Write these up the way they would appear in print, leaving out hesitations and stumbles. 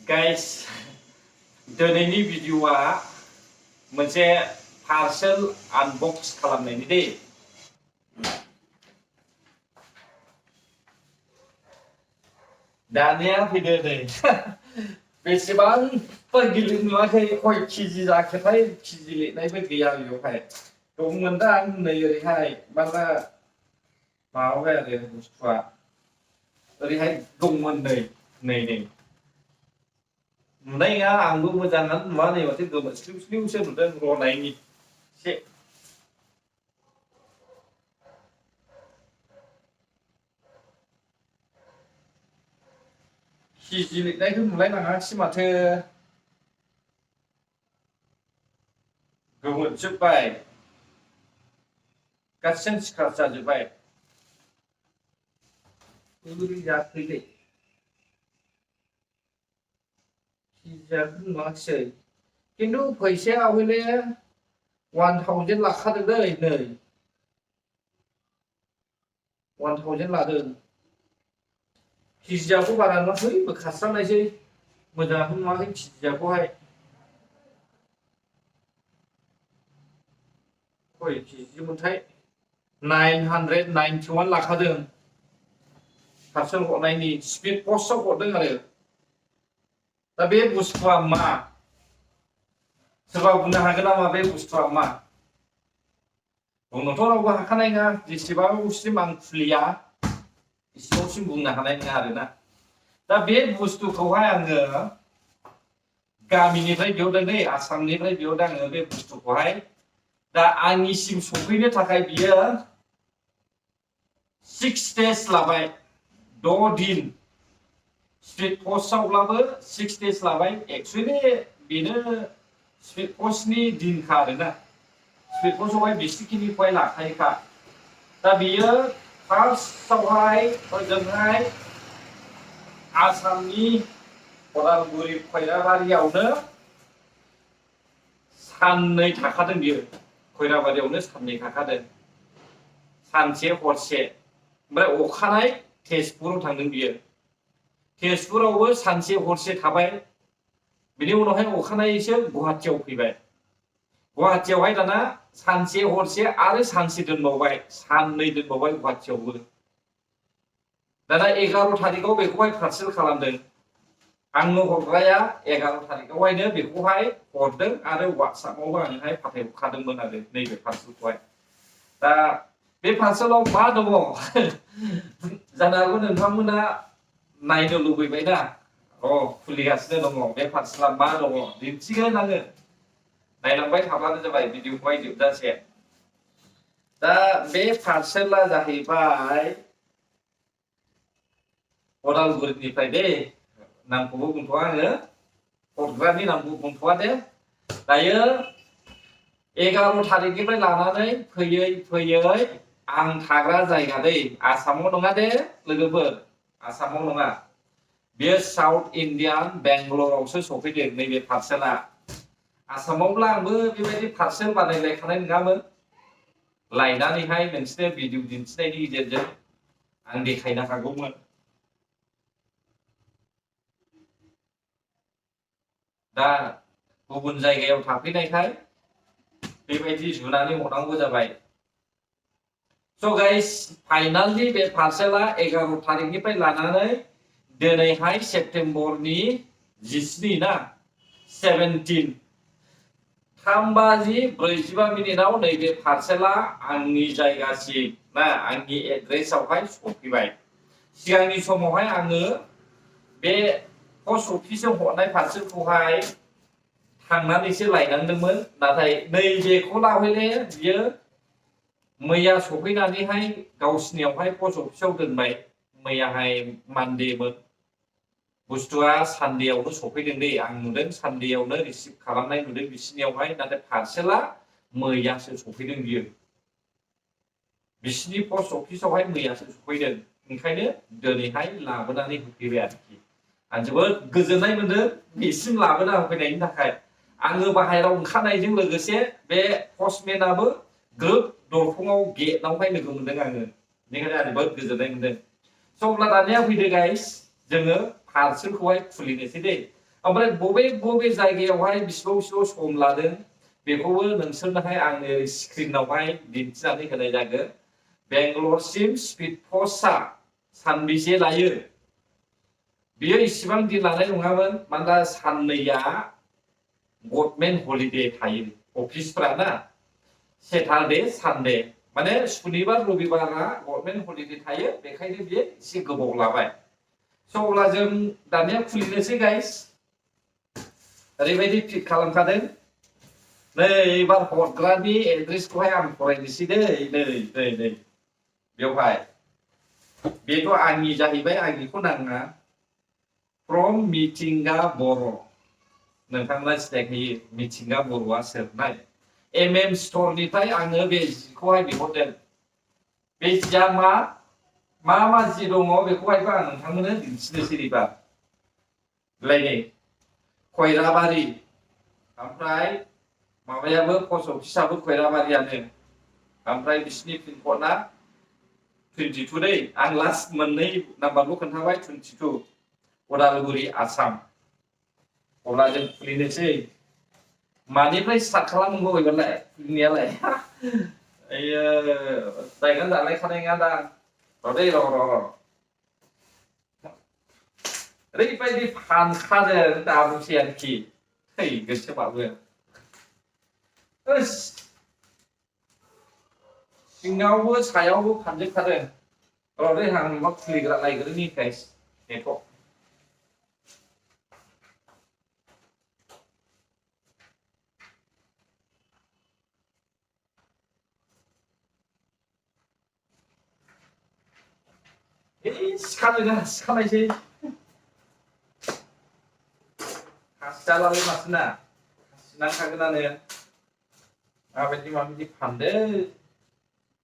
Guys, दिनैनि भिडिअआ मोनसे parcel आनबक्स खालामनायनि दे। दानिया फैदो नै बेसेबां गिलिर नुवाखै खय केजि जाखोथाय केजि लिरनायबो गैया बेयावहाय दंमोन दा नै ओरैहाय माबा माबाबाय आरो बुस्थुआ ओरैहाय दंमोन नै नुनाय नङा आंबो मोजाङानो नुवा नै माथो गोमोस्लिउ-स्लिउसो नुदों र' नायनि एसे केजि लिरनायखौ नुलायलाङासै माथो गोमोजोब्बाय गासिबो स्क्राच जाजोब्बाय बोरै जाखोलै केजियाखौ नुवाखिसै खिन्थु फैसाया हयले 1000 लाखादों दै नै 1000 लादों केजियाखौ बारा नुवाखै बोखारस्रानायसै मोजाङानो नुवाखै केजियाखौहाय खय केजि मोनथाय 991 लाखादों पार्सेल हरनायनि स्पिड पस्टआव हरदों आरो दा बे बुस्थुआ मा सोरबा बुंनो हागोन नामा बे बुस्थुआ मा बुंनोथ' रावबो हाखानाय नङा जेसेबांसिम आं खुलिया एसेबांसिम बुंनो हानाय नङा आरोना दा बे बुस्थुखौहाय आङो गामिनिफ्राय बिहरदों दै आसामनिफ्राय बिहरदों आङो बे बुस्थुखौहाय दा आंनिसिम सफैनो थाखाय बियो 6 days लाबाय 6 दिन स्पिड पस्टआवब्लाबो 6 days लाबाय एक्चुअली बेनो स्पिड पस्टनि दिनखा आरोना स्पिड पस्टआवहाय बिसिखिनिखौहाय लाखायोखा दा बियो फार्स्टआवहाय ओजोंहाय आसामनि उदालगुरि खैराबारियावनो साननै थाखादों बियो खैराबारियावनो साननै थाखादों सानसे हरसे ओमफ्राय अखानाय तेजपुराव थांदों बियो तेजपुरावबो सानसे हरसे थाबाय बिनि उनावहाय अखानायैसो गुवाहाटीयाव फैबाय गुवाहाटीयावहाय दाना सानसे हरसे आरो सानसे दोनबावबाय साननै दोनबावबाय गुवाहाटीयावबो दाना 11 थारिखआव बेखौहाय पार्सेल खालामदों आंनो हरग्राया 11 थारिखआवहायनो बेखौहाय हरदों आरो WhatsAppआवबो आंनोहाय फाथायहरखादोंमोन आरो नैबे पार्सेलखौहाय दा बे पार्सेलाव मा दङ जानो हागौ नोंथांमोना नायनो लुबैबाय ना खुलिगासिनो दङ बे पार्सेला मा दङ दिन्थिगोन आङो नायलांबाय थाब्लानो जाबाय भिडिअखौहाय जोबजासे दा बे पार्सेला जाहैबाय उदालगुरिनिफ्राय दे नामखौबो बुंथ'आ आङो हरग्रानि नामखौ बुंथ'आ दे दायो 11 थारिखनिफ्राय लानानै फैयै फैयै आं थाग्रा जायगा दै आसामाव नङा दे लोगोफोर आसामाव नङा बेयो साउथ इन्डियान बेंगलरावसो सफैदों नैबे पार्सेला आसामावब्ला आंबो बेबायदि पार्सेल बानायलायखानाय नङामोन लायनानैहाय नोंसोरनो भिडिअ दिन्थिनायनि गेजेरजों आं देखायनो हागौमोन दा गुबुन जायगायाव थाफैनायखाय बेबायदि जुनानै हरनांगौ जाबाय स' गाइस फाइनालि बे पार्सेला 11 थारिखनिफ्राय लानानै दिनैहाय सेप्तेम्बरनि 17 ना 17 3:45 नैबे पार्सेला आंनि जायगासिम ना आंनि एड्रेसआवहाय सफैबाय सिगांनि समावहाय आङो बे पस्ट अफिसाव हरनाय पार्सेलखौहाय थांनानैसो लायनांदोंमोन नाथाय नैबेखौ लाहैले बियो मैया सफैनानैहाय गावसिनियावहाय पस्ट अफिसाव दोनबाय मैयाहाय मानडेमोन बुस्थुआ सानडेआवनो सफैदों दै आं नुदों सानडेआवनो रिसिभ खालामनाय नुदों बिसिनियावहाय नाथाय पार्सेला मैयासो सफैदों बियो बिसिनि पस्ट अफिसावहाय मैयासो सफैदों ओंखायनो दिनैहाय लाबोनानै होफैबाय आरोखि आं जोबोद गोजोननाय मोनदों बिसिम लाबोना होफैनायनि थाखाय आङो बाहेरायाव ओंखारनायजों लोगोसे बे पस्टमेनाबो ग्रोब दरखंआव गेटआवहाय लोगो मोनदों आङो बेनिखायनो आं जोबोद गोजोननाय मोनदों स' अब्ला दानिया फैदो गाइस जोङो पार्सेलखौहाय खुलिनोसै दे ओमफ्राय बबे जायगायावहाय बेसेबां सम लादों बेखौबो नोंसोरनोहाय आङो स्क्रिनावहाय दिन्थिनानै होनाय जागोन। बेंगलरसिम स्पिड पस्टआ सानबेसे लायो? बेयो इसिबां दिन लानाय नङामोन, मानोना साननैया गभर्नमेन्ट हलिडे थायो अफिसफ्रा ना, सेटारडे सानडे माने सुनिबार रबिबारा गभर्नमेन्ट हलिडे थायो, बेखायनो बियो एसे गोबाव लाबाय। स' अब्ला जों दानिया खुलिनोसै गाइस। ओरैबायदि फिट खालामखादों, नै एबार हरग्रानि एड्रेसखौहाय आं फरायनोसै दै, नै बेवहाय बेथ' आंनि जाहैबाय, आंनिखौ नाङा। फ्रम मिथिंगा बर', नोंथांमोना सिनायखायो मिथिंगा बर'आ सोर? एमएम स्टरनिफ्राय आङो बे जिखौहाय बिहरदों। बे जिया मा जि दङ बेखौहायबो आं नोंथांमोननो दिन्थिनोसै एबार। नै खयराबारि, ओमफ्राय माबायाबो पस्ट अफिसाबो खयराबारियानो, ओमफ्राय बिसिनि पिनक'डआ 22 दै, आं लास्ट मोननै नाम्बारखौ खोन्थाबाय 22, उदालगुरि आसाम। अब्ला जों खुलिनोसै। मानिफ्राय स्टार्ट खालामनांगौ एबारलाय खुलिनायालाय? आयो जायगा जालायखानाय नङा दां, र'। ओरैबायदि फानखादों दाबुंसै आरोखि, थैगोनसो माबो। सिङावबो सायावबो फानजोबखादों। र' आं मा खुलिग्रा लायग्रोनि गाइस, नेथ'। सिखानायसै खासियालाय माथोना, खासिनांखागोनानो। माबायदि फानदों,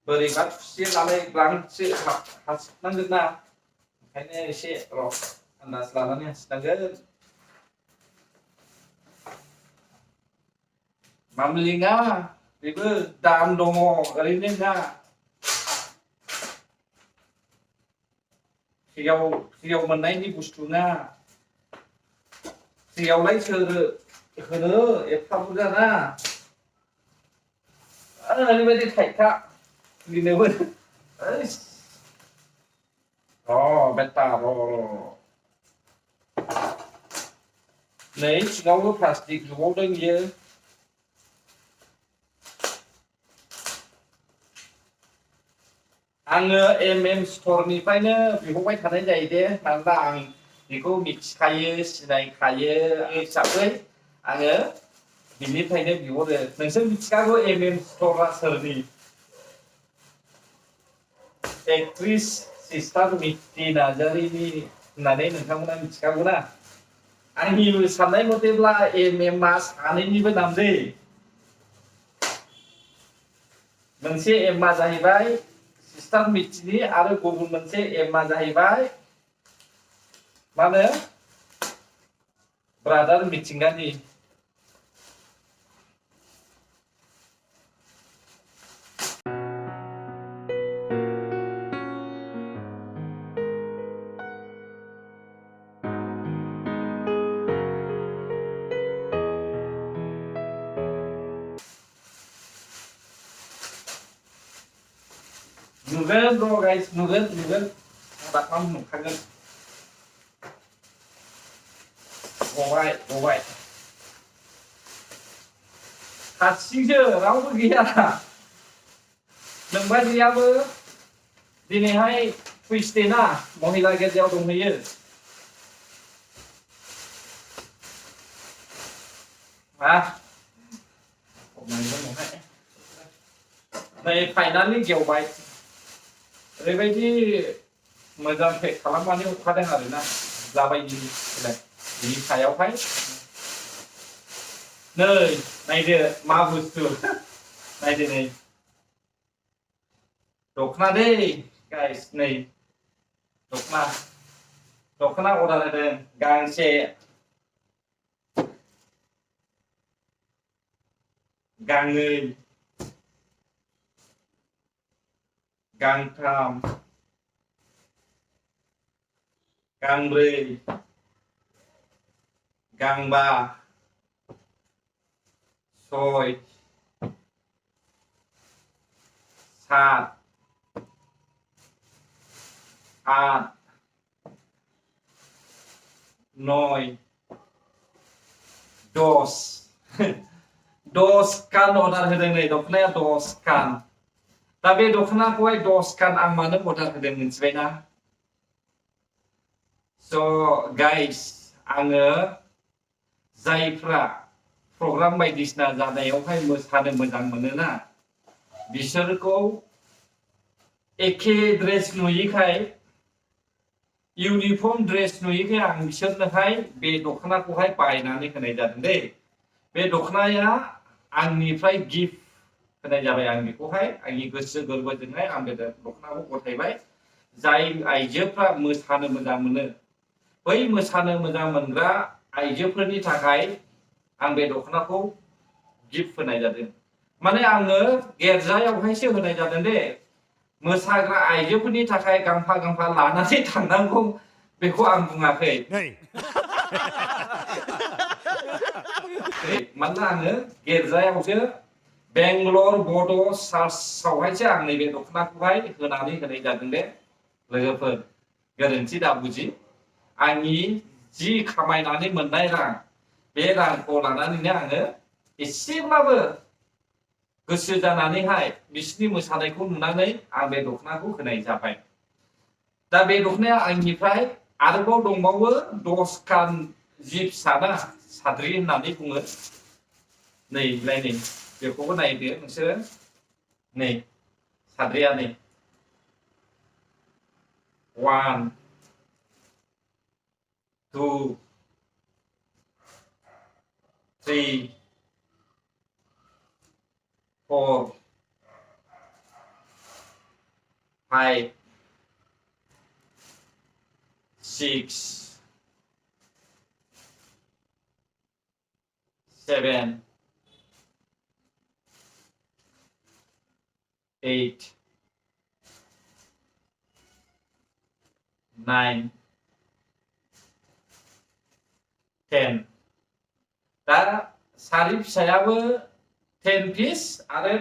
बोरैबा थुसियोनालाय ब्लांकसो हासिबनांगोन ना, ओंखायनो एसे र' आन्दाज लानानै हासिबनांगोन। मामलिङा बेबो दाम दङ, ओरैनो नङा। फ्रियाव मोननायनि बुस्थु ना, फ्रियावलाय सोर होनो एफा बुरजा ना। ओरैबायदि टाइटखा खुलिनोबो। बेटा र'। नै सिङावबो प्लास्टिक जुबावदों बियो। आङो एमएम स्टरनिफ्रायनो बिहरबाय थानाय जायो दे, मानोना आं बेखौ मिथिखायो, सिनायखायो हिसाबै आङो बिनिफ्रायनो बिहरो। नोंसोर मिथिखागौ एमएम स्टरआ सोरनि? एक्ट्रिस सिस्टार मिथि नार्जारिनि होननानै नोंथांमोना मिथिखागौ ना? आंनिबो साननाय मथेब्ला एमएमआ सानैनिबो नाम दै। मोनसे एमआ जाहैबाय सिस्टार मिथिनि, आरो गुबुन मोनसे एमआ जाहैबाय मा होनो ब्रादार मिथिंगानि। नुगोन र' गाइस, नुगोन दाखां नुखागोन। गबाय हारसिंसो, रावबो गैया। नोंबादियाबो दिनैहाय टुइसडे ना, महिला गिर्जायाव दंहैयो। नै फाइनालि गेवबाय। ओरैबायदि मोजां पेक खालामनानै हरखादों आरोना, जाबायदि बिनि सायावहाय। नै नायदो मा बुस्थु, नायदो नै दख'ना दै गाइस, नै दख'ना अर्डार होदों गांसे, गांनै, गांथाम, गांब्रै, गांबा 6 7 8 9 10 10 kan order होदों नै दखनाया 10 kan दा बे दखनाखौहाय 10 kan आं मानो order होदों मिथिबायना so guys आङो जायफ्रा प्रग्राम बायदिसिना जानायावहाय मोसानो मोजां मोनोना बिसोरखौ एखे ड्रेस नुयिखाय यूनिफॉर्म ड्रेस नुयिखाय आं बिसोरनोहाय बे दखनाखौहाय बायनानै होनाय जादों दे बे दखनाया आंनिफ्राय गिफ्ट होनाय जाबाय आं बेखौहाय आंनि गोसो गोरबोजोंहाय आं बे दखनाखौ गथायबाय जाय आइजोफ्रा मोसानो मोजां मोनो बै मोसानो मोजां मोनग्रा आइजोफोरनि थाखाय आं बे दखनाखौ गिफ्ट होनाय जादों माने आङो गिर्जायावहायसो होनाय जादों दे मोसाग्रा आइजोफोरनि थाखाय गांफा गांफा लानानै थांनांगौ बेखौ आं बुङाखै मानोना आङो गिर्जायावसो बेंगलर बड' चार्चआवहायसो आं नैबे दखनाखौहाय होनानै होनाय जादों दे लोगोफोर गोरोन्थि दा बुजि आंनि जि खामायनानै मोननाय रां बे रांखौ लानानैनो आङो एसेब्लाबो गोसो जानानैहाय बिसिनि मोसानायखौ नुनानै आं बे दखनाखौ होनाय जाबाय दा बे दखनाया आंनिफ्राय आरोबाव दंबावो 10 kan जि फिसाना साद्रि होननानै बुङो नै नै बेखौबो नायदो नोंसोरो नै साद्रिया नै 1 2 3 4 5 6 7 8 9 10 दा सारि फिसायाबो 10 piece आरो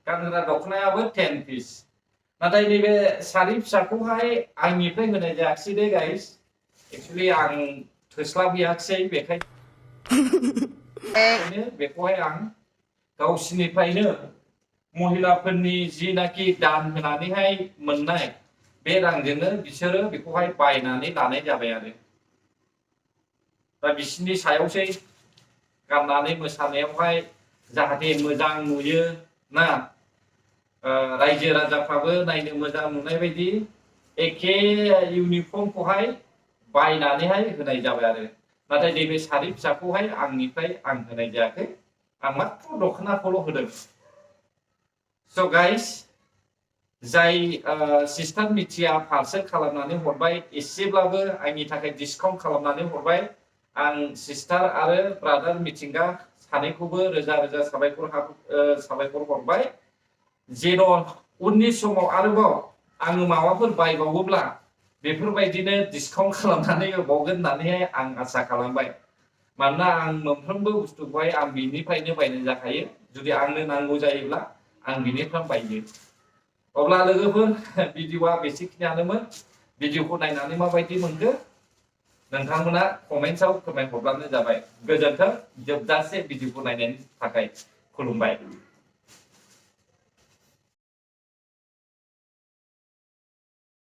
गानग्रा दखनायाबो 10 piece नाथाय नैबे सारि फिसाखौहाय आंनिफ्राय होनाय जायाखिसै दे गाइस एक्चुअली आं थोस्लाबहैयाखिसै बेखायनो बेखौहाय आं गावसिनिफ्रायनो महिलाफोरनि जिनाखि दान होनानैहाय मोननाय बे रांजोंनो बिसोरो बेखौहाय बायनानै लानाय जाबाय आरो दा बिसिनि सायावसै गाननानै मोसानायावहाय जाहाथे मोजां नुयो ना रायजो राजाफ्राबो नायनो मोजां नुनाय बायदि एखे यूनिफॉर्मखौहाय बायनानैहाय होनाय जाबाय आरो नाथाय नैबे सारि फिसाखौहाय आंनिफ्राय आं होनाय जायाखै आं मात्र दखनाखौल' होदों so guys जाय सिस्टार मिथिया पार्सेल खालामनानै हरबाय एसेब्लाबो आंनि थाखाय डिसकाउन्ट खालामनानै हरबाय आं सिस्टार आरो ब्रादार मिथिंगा सानैखौबो रोजा रोजा साबायखर हरबाय जेन' उननि समाव आरोबाव आङो माबाफोर बायबावोब्ला बेफोरबायदिनो डिसकाउन्ट खालामनानै होबावगोन होननानैहाय आं आसा खालामबाय मानोना आं मोनफ्रोमबो बुस्थुखौहाय आं बिनिफ्रायनो बायनाय जाखायो जुदि आंनो नांगौ जायोब्ला आं बिनिफ्राय बायो अब्ला लोगोफोर भिडिअआ बेसेखिनियानोमोन भिडिअखौ नायनानै माबायदि मोनखो नोंथांमोना कमेन्ट्सआव फोरमायहरब्लानो जाबाय गोजोन्थों जोबजासे भिडिअखौ नायनायनि थाखाय खुलुमबाय